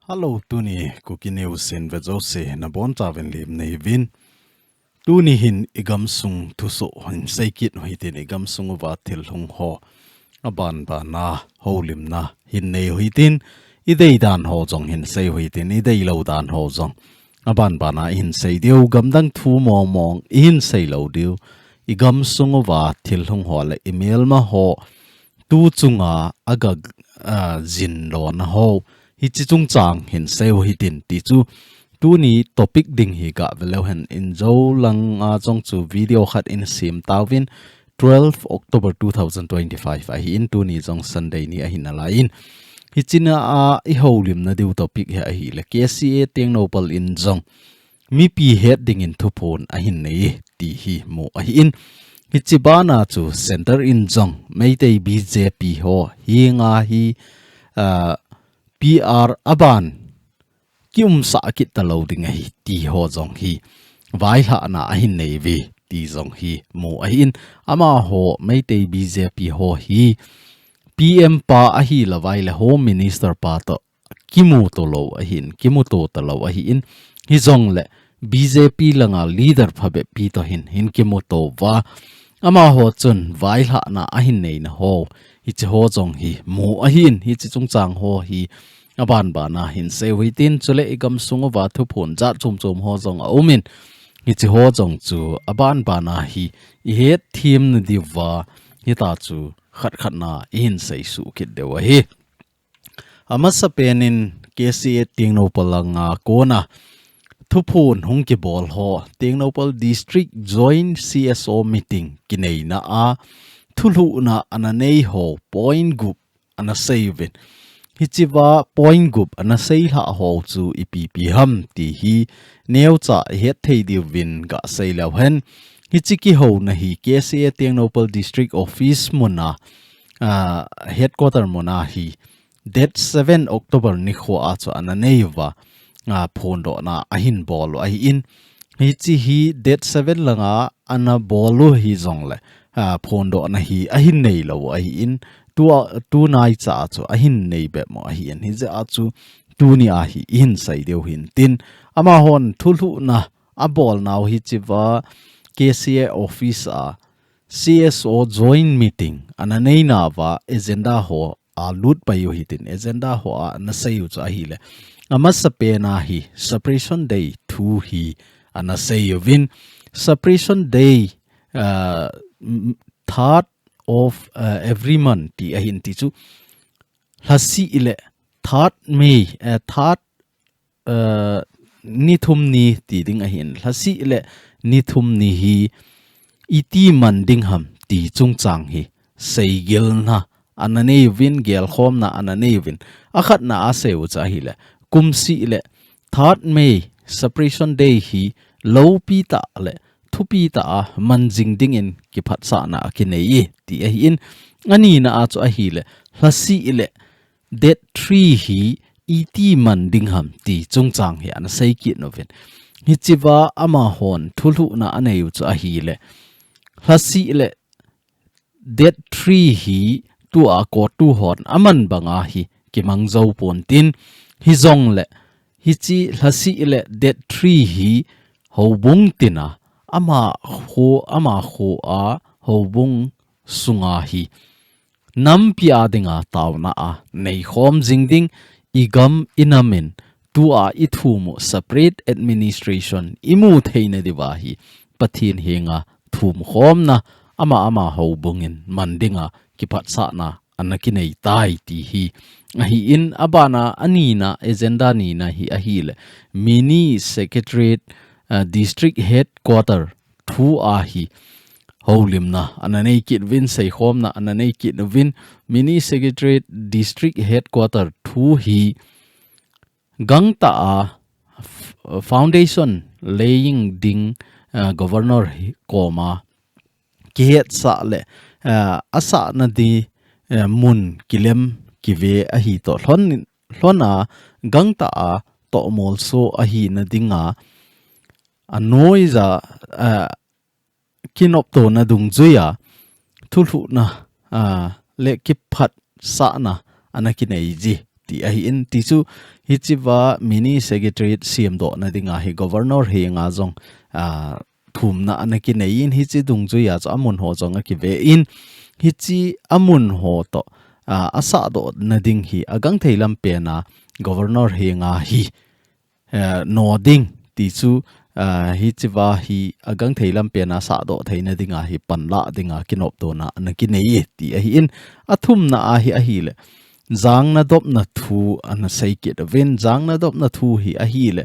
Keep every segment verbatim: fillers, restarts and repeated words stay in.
Hello, tuni Kuki News in ve jouse nabonchauvin lim neiuvin. Tuni hin igamsung thusoh hin seikit u hitin, igamsung uva thil hung ho abanbana houlimna hin nei u hitin, idei dan ho jong hin sei u hitin, idei lou dan ho jong abanbana ihin sei diu. Gamdang thu mongmong ihin sei lou diu. Igamsung uva thil hung ho le imelma ho tu chunga aga, ah, jin lona ho, hiche chungchang hin sei u hitin ti chu tuni topic ding hi gah ve leu hen. Injo langa jong chu video khat in sem tauvin, twelve October two thousand twenty-five ahin, tuni jong Sunday ni ahi nalaiyin, hichea ihoulimna diu topic hi ahile K C A Tengnoupal in jong mipi het dingin thuphon ahin nei ti hi mu ahin. Hiche bana chu Centre in jong Meitei B J P ho henga hi, ah, P R aban kiumsah kit talou ding ahi ti ho jong hi vailhahna ahin nei uve ti jong hi mu ahin. Amaho Meitei B J P ho hi P M pa ahilou vaile Home Minister pa toh kimuto lou ahin, kimuto talou ahin. Hijongle B J P langa leader phabep pi toh hin, hin kimuto uva, amaho chun vailhahna ahin neina ho, hiche ho jong hi mu ahin. Hiche chungchang ho hi abanbana hin sei u hitin, chule igamsung uva thuphon jat chomchom ho jong aumin, hiche ho jong chu abanbana hi ihet themna diuva hita chu khat khatna ihin seisuh kit diu ahi. Amasapen in K C A Tengnoupal langa kona thuphon hung kibol ho, Tengnoupal District Joint C S O meeting kineina a thulhuhna ana nei ho point gup ana sei uvin. Hichea point gup ana seilhah ho chu ipi ipi ham ti hi neocha ihet thei diuvin gasei leu hen. Hiche kihouna hi K C A Tengnoupal District Office muna, ah, headquarter muna hi date seven October nikhoa chu ana nei uva, ah, phondohna ahin bol u ahin. Hiche hi date seven langa ana bol u hijongle, ah, phondohna hi ahin nei lou u ahin. Tua, tunaicha chu ahin nei bep u ahin. Hijeh a chu tunia hi ihin sei diu hintin. Amahon thulhuhna abolnau hichea K C A office a C S O joint meeting ana neinauva agenda ho alut pai u hitin, agenda hoa ana sei u chu ahile, amasapen a hi Separation Day thu hi ana sei uvin. Separation Day, ah, m-, third of, ah, every month ti ahin ti chu, lhasih le third May, eh, third, eh, ni thum ni ti ding ahin, lhasih le ni thum ni hi iti man ding ham ti chungchang hi seigilna ana nei uvin, gelkhomna ana nei uvin. Akhatna a sei u chu ahile, kumsih le third May Separation Day hi loupi tah le thupi tah a man jing dingin kiphatsahna akinei e ti ahin. Anina a chu ahile, lhasih le date three hi iti man ding ham ti chungchang hi ana sei kit uvin. Hichea amahon thulhuhna anei u chu ahile, lhasih le date three hi tua CoTU hon aman banga hi kimang jou pontin, hijongle hiche lhasih le date three hi houbung tina, ama kho, ama kho a houbung sunga hi nampi a dinga taona a neikhom jing ding, igam inam in tua ithum u separate administration imu theina diuva hi Pathen henga thumkhomna ama ama houbung in man dinga kiphatsahna ana kinei tai ti hi ahin. Abana anina, agenda nina hi ahile, Mini Secretariat, ah, District Headquarter thu a hi houlimna ana nei kit uvin, seikhomna ana nei kit uvin. Mini Secretariat District Headquarter thu hi gangtah a f-, foundation laying ding, ah, Governor hi koma kihetsah le, ah, asahna di, ah, mun kilem kive ahi toh lhon, lhon a gangtah a tohmolso ahina dinga, anoija, ah, kinoptona dungjuia thulhuhna, ah, le kiphatsahna ana kinei ji ti ahi in, ti chu hichiva mini secretariat siamdoh na dinga hi Governor henga jong, ah, thumna ana kinei in, hichi dungjuia chu amun ho jong akive in, hichi amun ho toh, ah, asahdoh na ding hi agangthei lam pena Governor henga hi, eh, no ding ti chu, ah, hichiva hi agangthei lam pena sahdoh theina dinga hi panla dinga kinoptona ana kinei e ti ahi in, athumna a hi ahile, jangna dopna thu ana seikit uvin, jangna dopna thu hi ahile,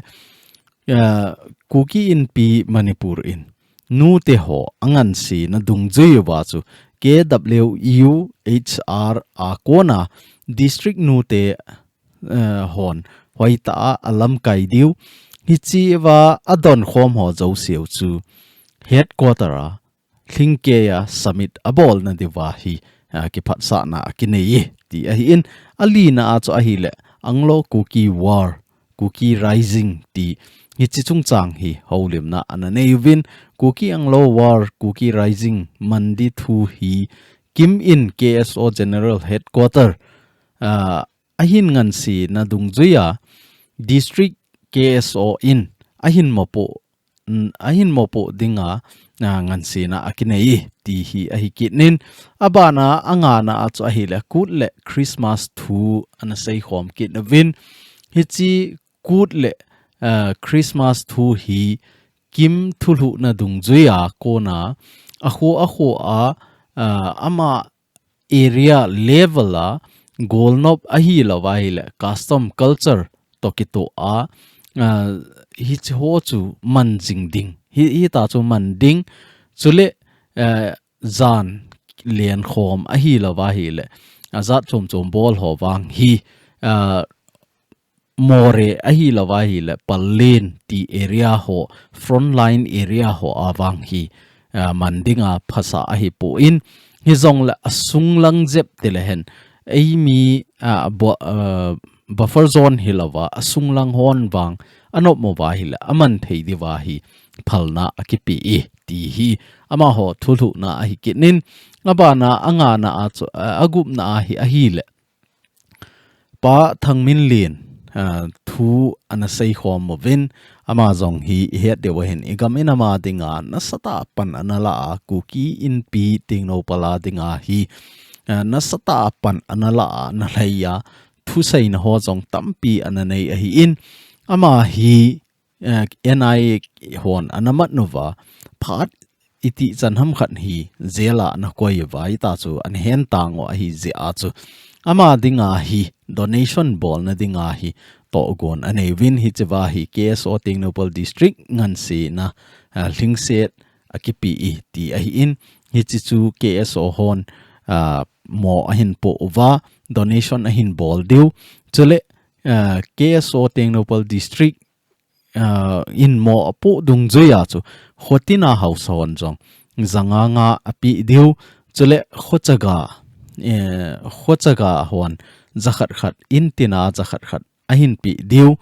ah, Kuki Inpi Manipur in nute ho angansena dungjuiuva chu K W U H R a kona district nute, eh, hon hoitah a alamkai diu. Hichiva adonkhom ho jouseu chu headquarter a lhingkeia summit abolna diuva hi, ah, kiphatsahna akinei e ti ahi in, alina a chu ahile Anglo Kuki War, Kuki Rising ti hichi chungchang hi houlimna ana nei uvin, Kuki Anglo War, Kuki Rising man di thu hi KIM in K S O General Headquarter, ah, ahin ngansena dungjuia District K S O in ahin mopoh, mm, ahin mopoh dinga, ah, ngansena akinei e ti hi ahi kit in, abana angana a chu ahile Kut le Christmas thu ana seikhom kit uvin, hichi Kut le, ah, Christmas thu hi KIM thulhuhna dungjuia kona akho akho a, ah, ama area level a golnop ahilouva ahile custom culture toh kitoh a, ah, hichi ho chu man jing ding. Hi, hita chu man ding. Chule, eh, jan lenkhom ahilouva ahile, ajat chom chom bol ho vang hi, ah, Moreh ahilouva ahile Pallel ti area ho, frontline area ho a vang hi, ah, man dinga phasa ahipoi in, hijongle asunglang jep tile hen, eimi, ah, bu-, ah, buffer zone hilouva asunglang hon vang anop mouva ahile aman thei diuva hi phalna akipe e ti hi amaho thulhuhna ahi kit in, abana angana a chu, ah, agupna a hi ahile Pa Thangminlen, ah, thu ana seikhom uvin, ama jong hi ihet diu ahin, igam in ama dinga nasatah a pan ana la a, Kuki Inpi Tengnoupal a dinga hi, ah, nasatah a pan ana la a, ana lhai a, thuseina ho jong tampi ana nei ahi in, ama hi eh, N I A hon ana mat uva, phat iti chan ham khat hi jail a ana koi uva, hita chu ana hentang u ahi jeh a chu ama dinga hi donation bolna dinga hi tohgon anei uvin, hichiva hi K S O Tengnoupal District ngansena, ah, lhingset akipe e ti ahi in, hichi chu K S O hon, ah, mo ahin po uva, donation ahin bol diu. Chule, ah, K S O Tengnoupal District ah, in mo apoh dungjuia chu, khotina haosa hon jong, janga nga ape diu, chule khochaga, eh, khochaga hon, jakhat khat, in tina jakhat khat, ahin pe diu.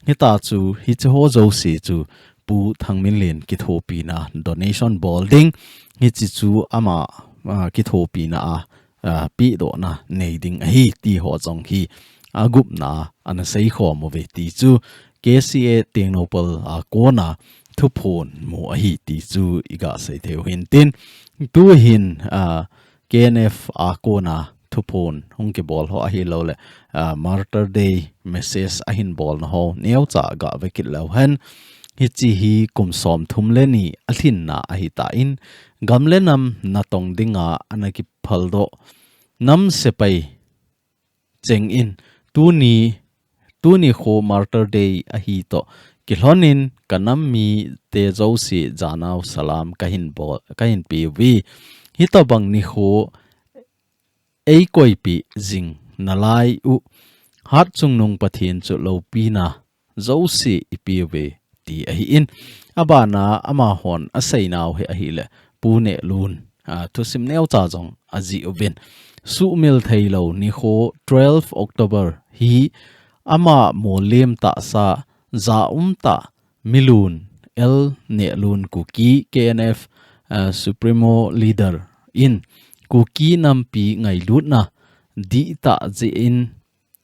Hita chu, hichi ho jouse chu, Pu Thangminlen kithopina donation bol ding, hichi chu ama, ah, kithopina a, ah, pehdohna nei ding ahi ti ho jong hi agupna ana seikhom uve ti chu K C A Tengnoupal a kona thuphon mu ahi ti chu iga sei thei u hintin, tuhin, ah, K N F a kona thuphon hung kibol ho ahilouleh, ah, Martyr Day message ahin bolna ho neocha gave kit leu hen, hichi hi kum somthum le ni alhinna ahitan, gam le nam natong dinga ana kiphaldoh nam sepai chengin tuni, tuni kho Martyr Day ahi toh kilhonin kanam mite jouse janau salam kahin bol, kahin peuve. Hitobang nikho eikoipeh jing nalai u, hatchungnung Pathen chu loupina jouse ipeuve ti ahin, abana amahon aseinau hi ahileh Pu Nehlun, ah, thusim neocha jong ajih uvin. Suhmil theilou nikho twelve October hi ama mollem tahsa, jaum tah, Milun, L Nehlun Kuki, K N F, ah, Supremo Leader in Kuki nampi ngailutna dihtah jeh in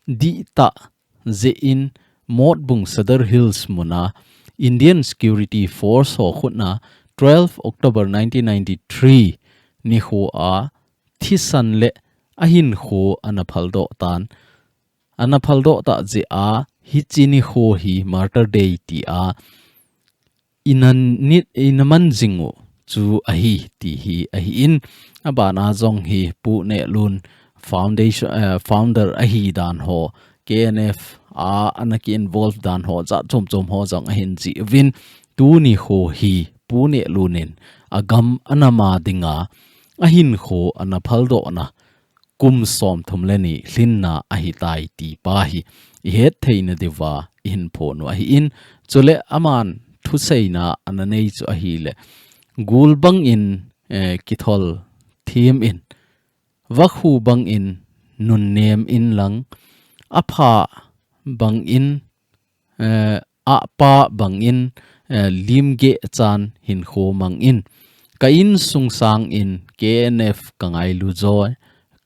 dihtah jeh in Motbung Sadar Hills muna Indian Security Force ho khutna twelve October nineteen ninety-three nikho a thisan le ahinkho ana phaldoh tan. Ana phaldoh tah jeh a hiche nikho hi Martyr Day tia ina nit, ina man jing u chu ahi ti hi ahi in, abana jong hi Pu Nehlun foundation, eh, founder ahi dan ho, K N F a ana ki involve dan ho, jat chom chom ho jong ahin jih uvin, tuni ho hi Pu Nehlun in agam ana ma dinga ahinkho ana phaldohna kum som thum le ni lhinna ahitai ti pa hi i het theina diuva i hin phon u ahi in, chule aman thuseina ana nei chu ahile, gul bangin, eh, kithol thim in, vakhu bangin nunnem in lang, apha bangin, eh, ahpa bangin, eh, limgeh chan hinkho mang in, ka insung sangin K N F ka ngailu joi,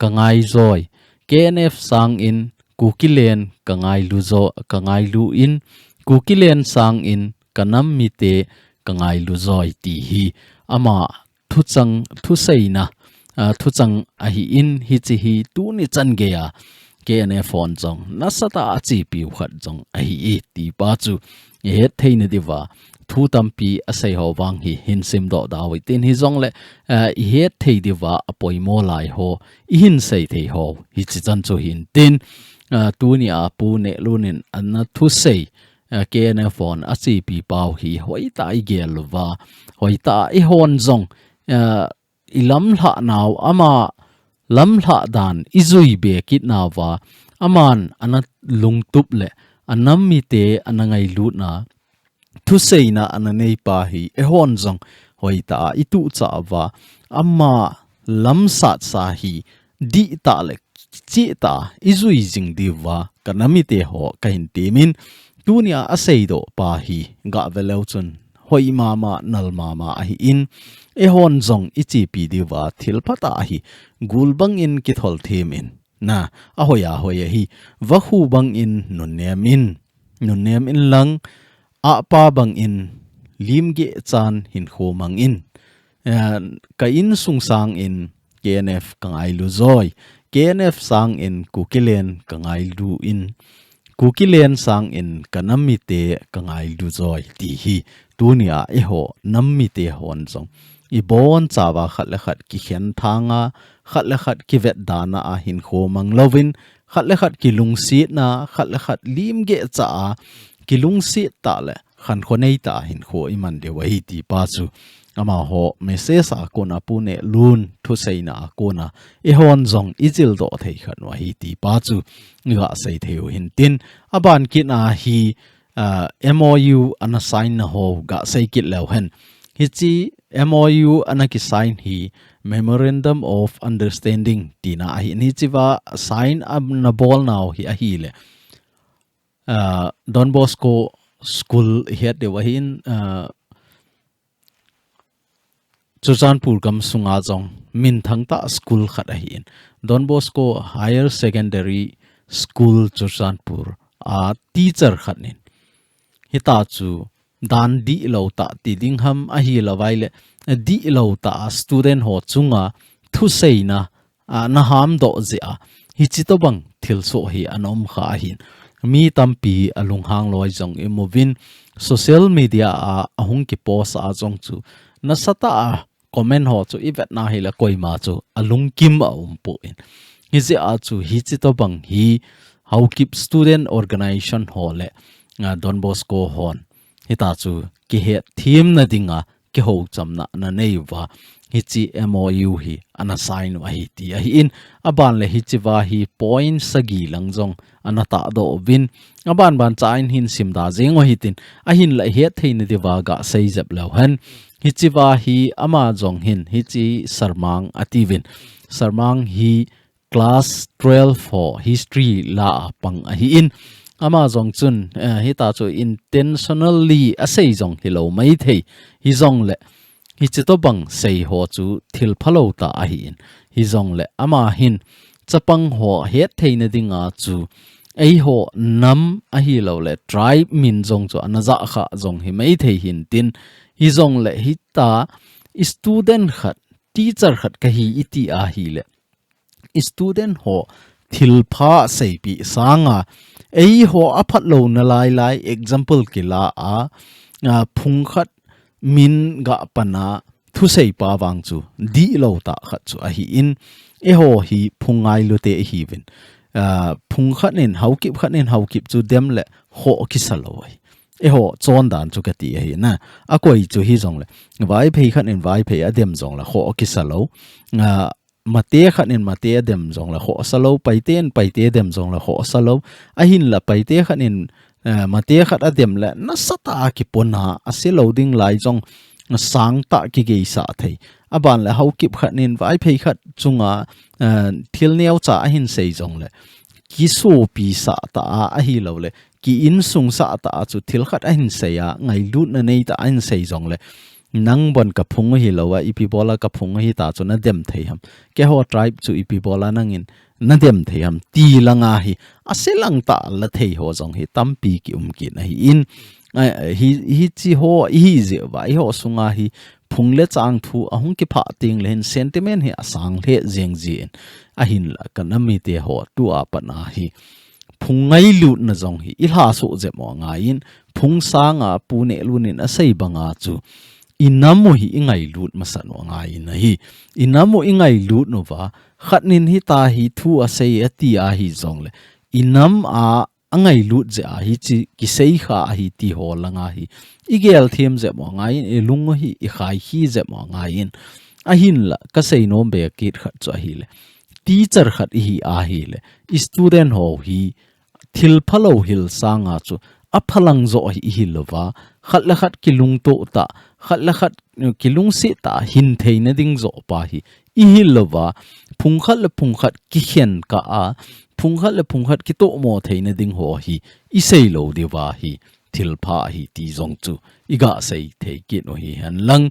ka ngai joi, K N F sangin Kukilen ka ngailu jo, ka ngailu in, Kukilen sangin ka nam mite ka ngailu joi ti hi ama thuchang, thuseina, ah, thuchang ahi in, hiche hi tuni chan geiya K N F hon jong nasatah a achepiu khat jong ahi e ti pa chu i het theina diuva thu tampi asei ho vang hi hin simdoh dau hitin, hijongle, ah, i het thei diuva apoimo lai ho i hin sei thei ho hichi chan chu hintin, ah, tunia Pu Nehlun in ana thusei, ah, K N F hon achepi pau hi hoitah a i gel uva, hoitah a eihon jong, ah, i lamlhah nau, ama lamlhah dan i jui be kit nauva, aman ana lungtup le anam mite ana ngailutna, thuseina ana nei pa hi eihon jong hoitah a i tuchah uva, ama lamsatsa hi dihtah le chitah a i jui jing diuva ka nam mite ho ka hin temin, tunia aseidoh pa hi gah ve leu chun hoi mama, nal mama ahi in, eihon jong i chepi diuva thil phatah hi gul bangin kithol thim in, na, ahoi ahoi ahi, vakhu bangin nunnem in, nunnem in lang, ahpa bangin limgeh chan hinkho mang in, eh, ka insung sangin K N F ka ngailu joi, K N F sangin Kukilen ka ngailu in, Kukilen sangin ka nam mite ka ngailu joi ti hi tunia eiho nam mite hon jong i bonchauva khat le khat kikhen thanga, khat le khat kivetdana a hinkho mang louvin, khat le khat kilungsetna, khat le khat limgeh cha a kilungset tah le khankho neitah a hinkho i man diu ahi ti pa chu amaho message a kona, Pu Nehlun thuseina a kona eihon jong i jildoh thei khat u ahi ti pa chu i gah sei thei u hintin, aban kit a hi, ah, M O U ana sign na ho gah sei kit leu hen. Hichi M O U ana ki sign hi Memorandum of Understanding tina ahi in, hichiva sign ana bol nau hi ahile, ah, Don Bosco School i het diu ahi in, ah, Churachandpur gam sunga jong minthang tah school khat ahi in, Don Bosco Higher Secondary School Churachandpur a teacher khat in, hita chu dan dihlou tah ti ding ham, ahilouvai le dihlou tah a student ho chunga thuseina, ah, na hamdoh jeh a hichi tobang thilsoh hi ana um kha ahin, mi tampi alunghang loi jong i muvin, social media a ahung ki post a jong chu nasatah a comment ho chu i vetna hile koima chu alungkim a um poi. Hijeh a chu hichi tobang hi Haokip Student Organization ho le, ah, Don Bosco hon hita chu kihet themna dinga kihouchamna ana nei uva, hichi M O U hi ana sign u ahi ti ahi in, aban le hichiva hi point sagi lang jong ana tahdoh uvin, aban ban cha in hin simda jeng u hitin, ahinla i het theina diuva gah sei jep leu hen. Hichiva hi ama jong hin, hichi Sarmang atiuvin, Sarmang hi class twelve ho history la a pang ahi in, ama jong chun, eh, hita chu intentionally asei jong hilou maithei, hijongle hichi tobang sei ho chu thil phalou tah ahi in, hijongle ama hin chapang ho het theina dinga chu eiho nam ahilouleh tribe min jong chu ana jah kha jong hi maithei hintin, hijongleh hita student khat, teacher khat kahi iti ahileh student ho thilpha seipeh sanga, eiho aphat louna lailai example kila a, a, phung khat min gah pana thusei pa vang chu dihlou tah khat chu ahin, eiho hi phung ngailute ihiuvin, a, phung khat in Haokip, khat in Haokip chu dem leh khoh kisa lou ahi. Eiho chondan chu kati ahi na. Akoi chu hijongleh Vaiphei khat in Vaiphei adem jongleh khoh kisa lou. A, Mate khat in Mate adem jongleh khoh sa lou, Paite in Paite adem jongleh khoh sa lou. Ahinlah Paite khat in, eh, Mate khat adem leh nasatah a kipona, ase lou ding lai jong sangtah kigeisah thei. Aban leh Haokip khat in Vaiphei khat chunga, eh, thil neocha ahin sei jongleh kisopisah tah a ahilouleh ki insungsah tah a chu thil khat ahin sei a, ngailutna neitah a ahin sei jongleh, nang bon ka phung hilou a, ipi bola ka phung hita chu nadem thei ham? Keiho tribe chu ipi bola nangin nadem thei ham? Ti langa hi, ase lang tah la thei ho jong hi tampi kium kit ahin, a, hi, hichi ho ihi jeh uva, eiho sunga hi phung le chang thu ahung kiphah tengleh hin sentiment hi asang lheh jeng jin, ahinlah ka nam mite ho tua pat a hi phung ngailutna jong hi ilha soh jep u angaiyin, phung sanga Pu Nehlun in asei banga chu, inam u hi ingailut masat u angaiyin ahi. Inam u ingailut uva, khat in hita hi thu asei ati ahi jongleh, inam a angailut jeh a hichi kisei kha ahi ti ho langa hi igel them jep u angaiyin, ilung u hi ikhai khi jep u angaiyin, ahinlah kasei nom be kit khat chu ahileh, teacher khat ihi ahileh, student ho hi thil phalou hil sanga chu aphalang joh hi ihil uva, khat le khat kilungto tah, khat le khat, eh, kilungset tah hin theina ding joh pa hi ihil uva, phung khat le phung khat kikhen kah a, phung khat le phung khat kitohmo theina ding ho hi isei lou diuva hi thilpha ahi ti jong chu iga sei thei kit u hihen lang.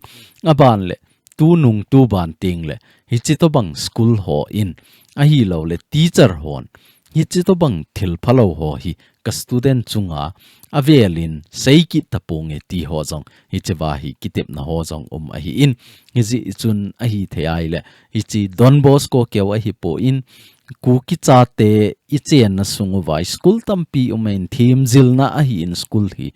Aban leh tunung tuban tengleh, hichi tobang school ho in, ahilouleh teacher hon, hichi tobang thil phalou ho hi ka student chunga avelin sei kit taponge ti ho jong, hichi va hi kitepna ho jong um ahin, hijeh chun ahithei ahileh, hichi Don Bosco keu ahipon, Kuki chate ichenna sung uva school tampi um in themjilna ahin school hi,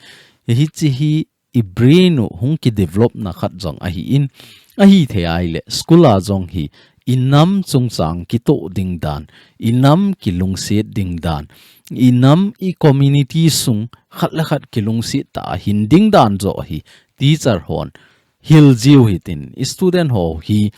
hichi hi i brain u hung kidevelopna khat jong ahin, ahithei ahileh, school a jong hi inam chungchang kitoh ding dan, inam kilungset ding dan, inam icommunity sung khat le khat kilungset tah a hin ding dan joh hi teacher hon hil jiu hitin, student ho hi,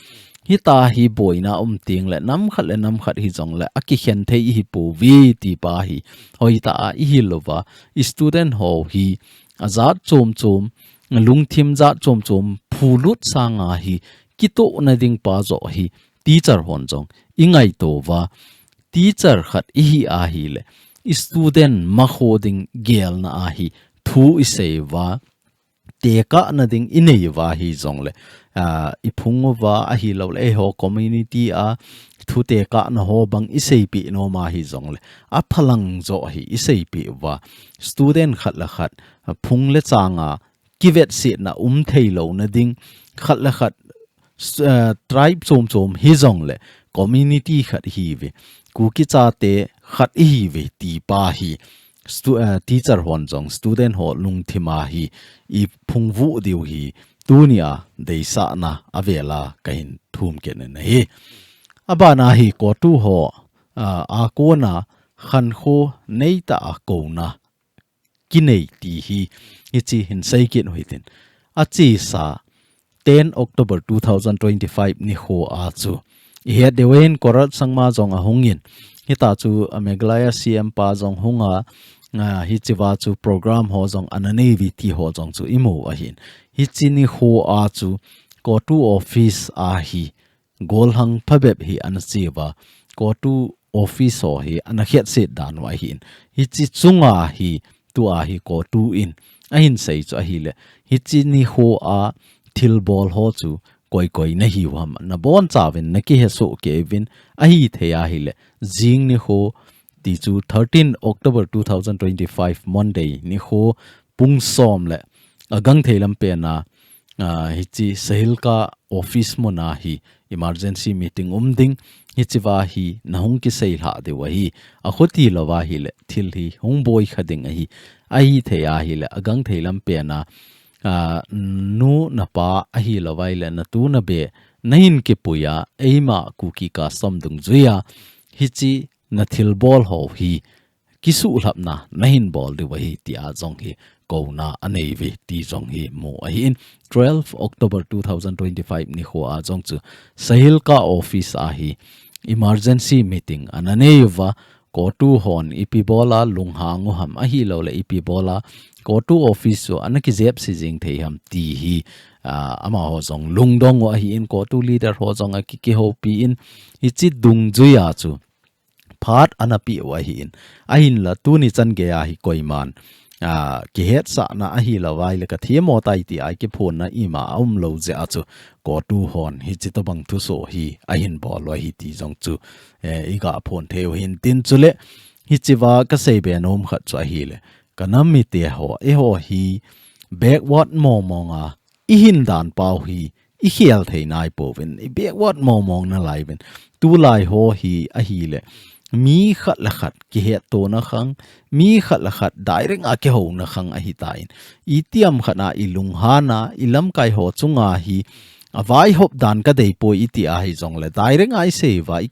hita hi boina um tengleh, nam khat le nam khat hijongleh akikhen thei ihi pouve ti pa hi hoitah a ihil uva, student ho hi ajat chom chom, lungthim jat chom chom phulut sanga hi kitohna ding pa joh hi teacher hon jong ingaito uva, teacher khat ihi ahileh, student makho ding gelna a hi thu isei uva, tekahna ding inei uva hijongleh, a, iphung uva ahilouleh, eiho community a thu tekahna ho bang iseipeh nom a hijongleh, aphalang joh hi iseipeh uva, student khat le khat, a, phung le changa kivetsetna um theilouna ding, khat le khat s-, eh, tribe chom chom hijongleh, community khat ihiuve, Kuki chate khat ihiuve ti pa hi stu-, eh, teacher hon jong student ho lungthim a hi iphungvuh diu hi tunia deisahna avela kahin thum kit in ahi. Abana hi CoTU ho, ah, a kona khankho neitah a kouna kinei ti hi, hichi hin sei kit u hitin. Achesa ten October two thousand twenty-five nikho a chu ihet diuvin Conrad Sangma jong ahungin, hita chu, a, Meghalaya C M pa jong hunga, a, hichi va chu program ho jong ana neiuve ti ho jong chu imu ahin. Hichi nikho a chu CoTU office a hi golhang phabep hi ana cheuva, CoTU office ho hi ana khetset dan u ahin. Hichi chunga hi, tua hi CoTU in ahin sei chu ahileh, hichi nikho a thilbol ho chu koi koi nahiu ham, nabonchauvin nakihesoh keiyuvin, ahithei ahileh, jing nikho ti chu thirteen October two thousand twenty-five Monday nikho pung som le agang thei lam pen a, ah, hichi Sahilka office mun a hi emergency meeting um ding, hichiva hi nahung kisei lha diu ahi, akhuti lou va ahile thil hi hung boi kha ding ahi, ahithei ahile agang thei lam pen a, ah, nu napa ahilou va ahile natu nabe nahin kipui a, eima Kuki custom dungjuia hichi nathilbol ho hi kisuhlhapna nahin bol diu ahi tia jong hi kouna anei uve ti jong hi mu ahin, twelve October two thousand twenty-five nikho a jong chu Sahilka office a hi emergency meeting ana nei uva, CoTU hon ipi bola lunghang u ham ahilou le ipi bola CoTU office chu ana kijepse jing thei ham ti hi, ah, amaho jong lungdong u ahin, CoTU leader ho jong akikihoupi in, hichi dungjuia chu phat ana pe u ahin. Ahinla tuni chan geiya hi koiman, ah, kihetsahna ahilou va ahile kathemmo tai tia kiphonna ima aumlou jeh a chu CoTU hon hichi tobang thuso hi ahin bol u ahi ti jong chu, eh, iga phon thei u hintin, chule hichiva kasei be nom khat chu ahile kanam mite ho, eiho hi backward mong mong a ihin dan pau hi ikhel thei nai pouvin, i backward mong mong nalai uvin. Tulai ho hi ahile mi khat le khat kihetto na khang, mi khat le khat direct a kihouna khang ahitan, itiham khat a ilunghan a, ilamkai ho chunga hi avaihop dan kadei poi iti ahi jongle direct a isei uva, i,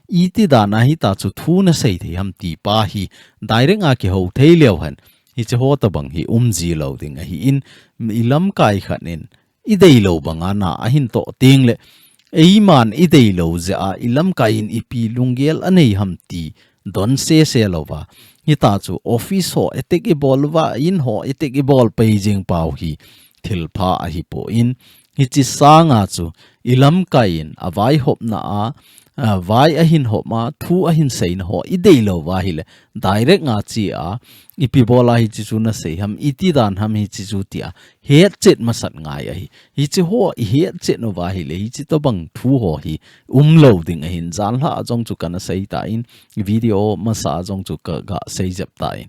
iti dan a hita chu thu nasei thei ham ti pa hi direct a kihou thei leu hen, hichi ho tobang hi umji lou ding ahin, ilamkai khat in ideilou banga na ahin toh tengle, eiman ideilou jeh a ilamkai in ipi lunggel anei ham ti don sese louva, hita chu office ho attack ibol uva, in ho attack ibol pei jing pau hi thilpha ahipon, hichi sanga chu ilamkai in avaihopna a, a, vai ahin hop a, thu ahin seina ho ideilou va ahile direct a che a, ipi bola hichi chu nasei ham, iti dan ham hichi chu tia hetchet masat ngai ahi. Hichi ho ihetchet uva ahile hichi tobang thu ho hi umlou ding ahin, janhi a jong chu kana seitan, video masa a jong chu kaga seijep tan.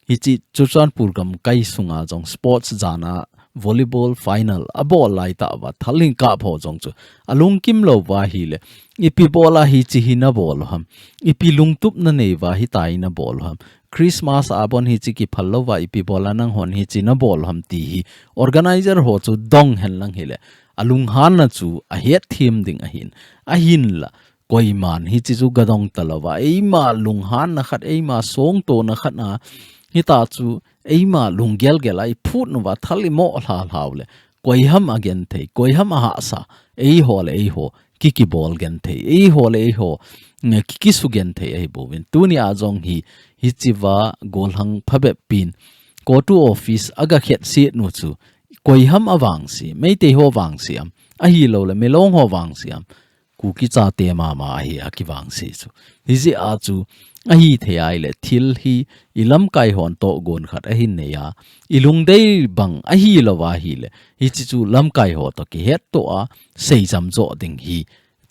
Hichi Churachandpur gamkai sunga jong sports jan a volleyball final abol laitah uva thal hin kap ho jong chu alungkim lou va ahile, ipi bola hichi hi nabol u ham, ipi lungtup nanei uva hitia hi nabol u ham, Christmas a bon hichi kiphal louva ipi bola nanghon hichi nabol u ham ti hi organizer ho chu dong henlang hile, alunghanna chu ahetthem ding ahin, ahinla koiman hichi chu gadong talouva, eima lunghanna khat, eima songtona khat a, hita chu eima lunggel gel a iphut uva thal imo lhalhau le, koiham agenthei, koiham ahahsa, eiho le eiho kikibol genthei, eiho le eiho, mm, kikisu genthei ahibouvin. Tunia jong hi, hichiva golhang phabep pin CoTU office aga khetset nu chu koiham avangse, Meitei ho vangse am, ahilou le Milong ho vangse am, Kuki chate mama ahi akivangse chu. Hijeh a chu ahithei ahile thil hi ilamkai hon tohgon khat ahin nei a, ilungdei bang ahilou va ahile hichi chu lamkai ho toh kihetto a seijam jo ding hi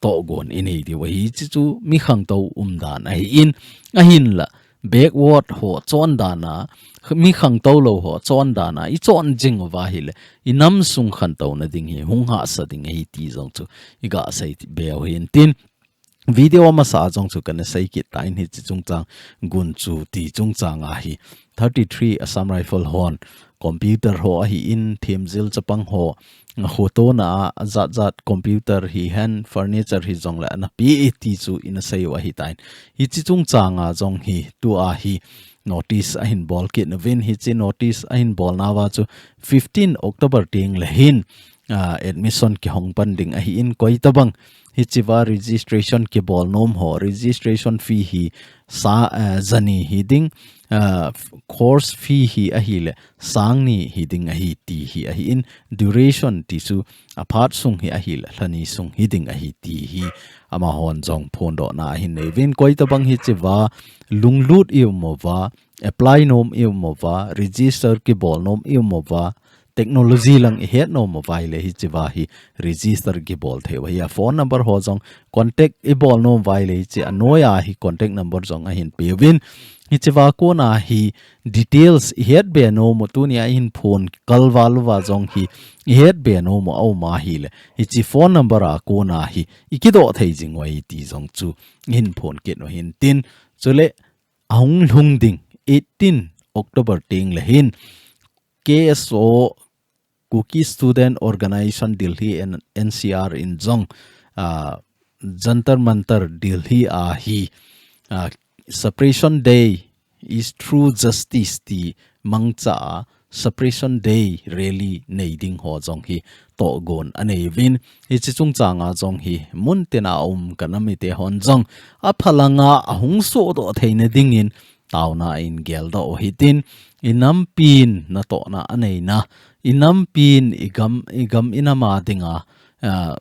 tohgon inei diu ahi, hichi chu mi khangtou umdan ahin, ahinla backward ho chondan a, mi khangtou lou ho chondan a ichon jing uva ahile inam sung khantouna ding hi hung hahsa ding ahi ti jong chu iga sei be u hintin, video masa a jong chu kana sei kit tan, hichi chungchang Gunchu ti chungchang a hi thirty-three Assam Rifle hon computer ho ahin, themjil chapang ho, a khotona a, ajat jat computer hihen, furniture hijongle ana pe e ti chu ina sei u ahitan. Hichi chungchang a jong hi tua hi notice ahin bol kit uvin, hichi notice ahin bol nauva chu fifteen October teng le hin, ah, admission kihong pan ding ahin, koitabang hichiva registration kibol nom ho, registration fee hi sa, eh, jani hiding, eh, course fee hi ahile sangni hiding ahi ti hi ahin, duration ti chu aphat sung hi ahile lhani sung hiding ahi ti hi amahon jong phondohna ahin nei uvin, koitabang hichiva lunglut ium uva, apply nom ium uva, register kibol nom ium uva, technology lang i het nom uva ahile hiche va hi register kibol thei u ahi. A phone number ho jong contact i bol nom uva ahile hiche a noi a hi contact number jong ahin pe uvin. Hiche va kona hi details i het be nom u, tuni a i hin phone kal val uva jong hi i het be nom u a um ahile hiche phone number a kona hi i kidoh thei jing u ahi ti jong chu i hin phone kit u hin tin. Chule ahung lhung ding eighteen October teng le hin K S O, Kuki Student Organization Delhi and N C R in jong, ah, Jantar Mantar Delhi a hi, ah, Separation Day is True Justice ti mangcha a Separation Day rally nei ding ho jong hi tohgon anei uvin. Hiche chungchang a jong hi mun tina um ka nam mite hon jong aphalanga ahung sodoh theina dingin taona in geldoh u hitin, i nampin natohna aneina, i nampin i gam, i gam i nam a dinga, ah,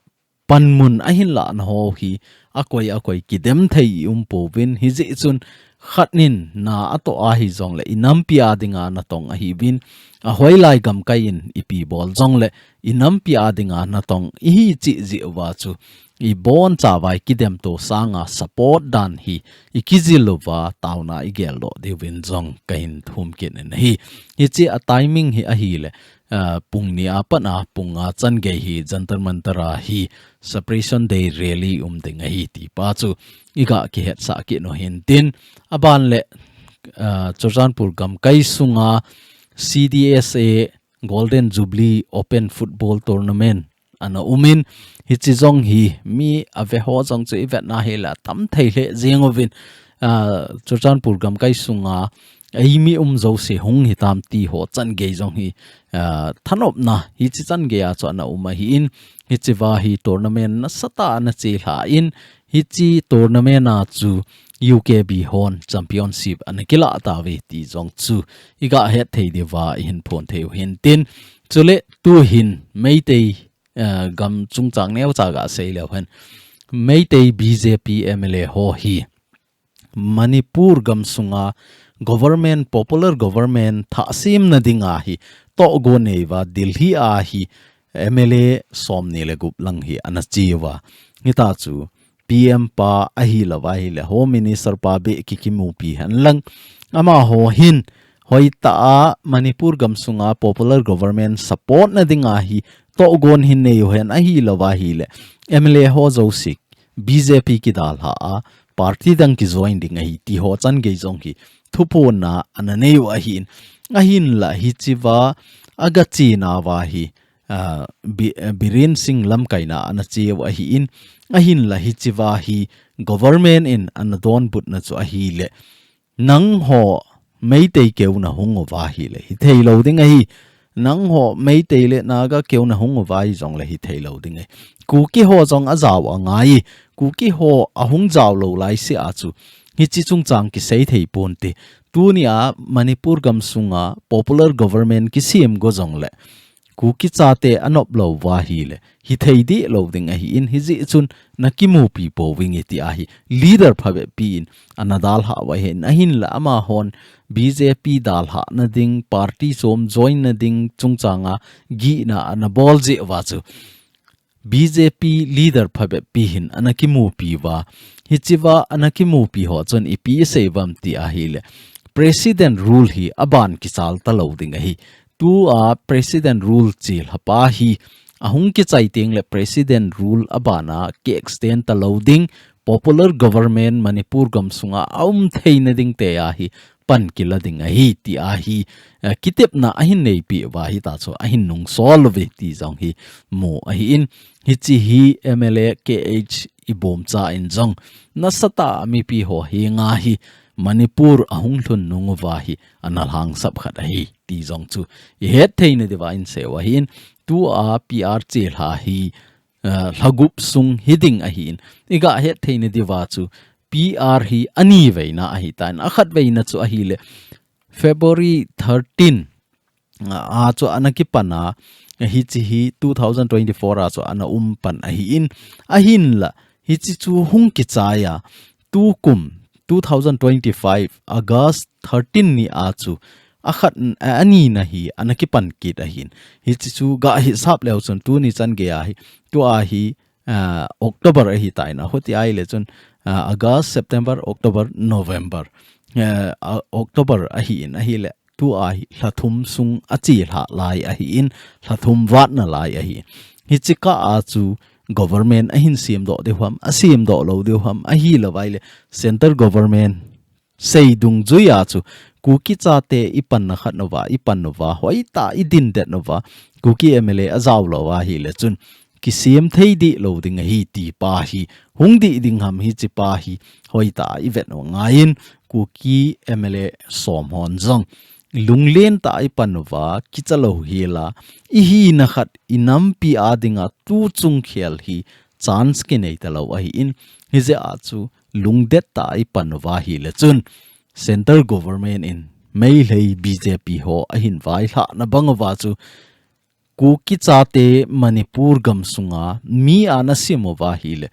panmun ahin lahna ho hi akoi akoi kidem thei i um pouvin, hijeh chun khat nin na atoh ahi jongle i nampi a dinga natong ahiuvin, ahoilai gamkai in ipi bol jongle i nampi a dinga natong ihi cheh jeh uva chu i boncha vai kidem to sanga support dan hi i kijil uva taona i geldoh diuvin jong ka hin thum kit in ahi. Hiche a timing hi ahile, ah, pung ni a pat a pung nga chan gei hi Jantar Mantar a hi Separation Day rally um ding ahi ti pa chu i ga kihetsah kit u hin tin, aban le, ah, Churachandpur gamkai sunga C D S A Golden Jubilee Open Football Tournament ana umin, hiche jong hi mi ave ho jong chu i vetna hile atam thei lheh jeng uvin, ah, Churachandpur gamkai sunga eimi um jouse hung hitam ti ho chan gei jong hi, ah, thanopna hiche chan gei a chu ana um ahin, hiche va hi tournament nasatah a ana chelha in, hiche tournament a chu U K B hon championship ana kilah tauve ti jong chu i ga het thei diuva i hin phon thei u hin tin. Chule tu hin Meitei, eh, gam chungchang neocha ga sei leu hen, Meitei B J P M L A ho hi Manipur gam sunga government, popular government thahsemna dinga hi tohgon nei uva Delhi a hi M L A somni le gup lang hi ana che uva. Hita chu P M pa ahilou va ahile Home Minister pa beh kikimupi hen lang, amaho hin hoitah a Manipur gam sunga popular government support na dinga hi tohgon hin nei u hen, ahilou va ahile M L A ho jouse B J P kidalha a party dang kijoin ding ahi ti ho chan gei jong hi thuphonna ana nei u ahin, ahinla hiche va aga chena va hi, ah, Bi-, ah, Biren Singh lamkaina ana che u ahin, ahinla hiche va hi government in ana donbutna chu ahile, nangho Meitei keu nahung uva ahile hithei lou ding ahi. Nangho Meitei le Naga keu nahung uva ahi jongle hithei lou ding ahi. Kuki ho jong ajao angai. Kuki ho ahung jao lou laise a chu hiche chungchang kisei thei ponte. Tunia Manipur gam sunga popular government kisem go jongle Kuki chate anop lou uva ahile hithei deh lou ding ahin, hijeh chun nakimupi pouving e ti ahi. Leader phabep pi in ana dalha uva ahin, ahinla amahon B J P dalhah na ding, party chom join na ding chungchanga gihna ana bol jeh uva chu B J P leader phabep pi hin ana kimupi uva. Hiche va ana kimupi ho chun ipi asei uvam ti ahile, President rule hi aban kichal talou ding ahi. Tua President rule chelha pa hi ahung kichai teng le President rule abana ki extend talou ding, popular government Manipur gam sunga aum theina ding te ahi pan kila ding ahi ti ahi, eh, kitepna ahin neipi uva hita chu ahin nungsol uve ti jong hi mu ahin, hiche hi M L A K H Ibomcha in jong nasatah a mipi ho henga hi Manipur ahung lhun nung uva hi ana lhangsap khat ahi ti jong chu i het theina diuva insei u ahin, tua P R chelha hi, eh, lhagup sung hiding ahin, i ga het theina diuva chu P R hi ani veina ahitan, akhat veina chu ahile February thirteen a chu ana kipan a, hiche hi two thousand twenty-four a chu ana um pan ahin, ahinla hiche chu hung kichai a, tukum two thousand twenty-five August thirteen ni a chu akhat, a, anina hi ana kipan kit ahin. Hichi chu ga hisap leu chun tuni chan gei a hi, tua hi, a, October ahi tai na, hoti ahile chun, a, August, September, October, November. A, a, October ahin, ahile tua hi lha thum sung achelha lai ahin, lha thum vatna lai ahi. Hichi kah a chu government ahin semdoh diu ham, asemdoh lou diu ham, ahilou vaile central government sei dungjuia chu Kuki chate i panna khat nauva, i pan nauva, hoitah a i dindet nauva, Kuki M L A ajao lou ahile chun kisem thei dih lou ding ahi ti pa hi, hung dih ding ham hichi pa hi, hoitah a i vet u angaiyin, Kuki M L A som hon jong lunglen tah a i pan uva, kicha lou hela, i hina khat, i nampi a dinga tu chung khel hi chance kinei talou ahin, hijeh a chu lungdet tah a i pan uva ahile chun, central government in Meitei B J P ho ahin vailhahna bang uva chu, Kuki chate Manipur gam sunga mi ana sem uva ahile,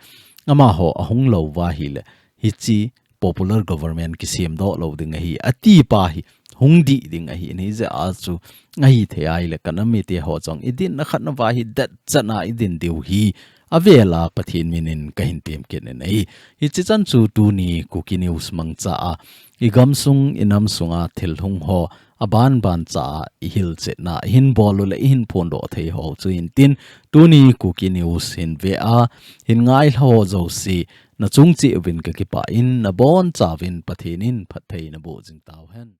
amaho ahung lou uva ahile, hichi popular government kisemdoh lou ding ahi, ati pa hi, hung dih ding ahi, hijeh a chu, ahithei ahile, ka nam mite ho jong, i dinna khat nauva hi, detchan a i din diu hi, avela Pathen min in kahin tem kit in ahi. Hichi chan chu tuni Kuki News mangcha a, i gam sung, i nam sunga thil hung ho, aban ban cha a i hilchetna, i hin bol u le i hin phondoh thei ho chu hintin, tuni Kuki News hin ve a, hin ngailha ho jouse, na chung cheh uvin ka kipah in, na boncha uvin Pathen in phatthei naboh jing tauhen.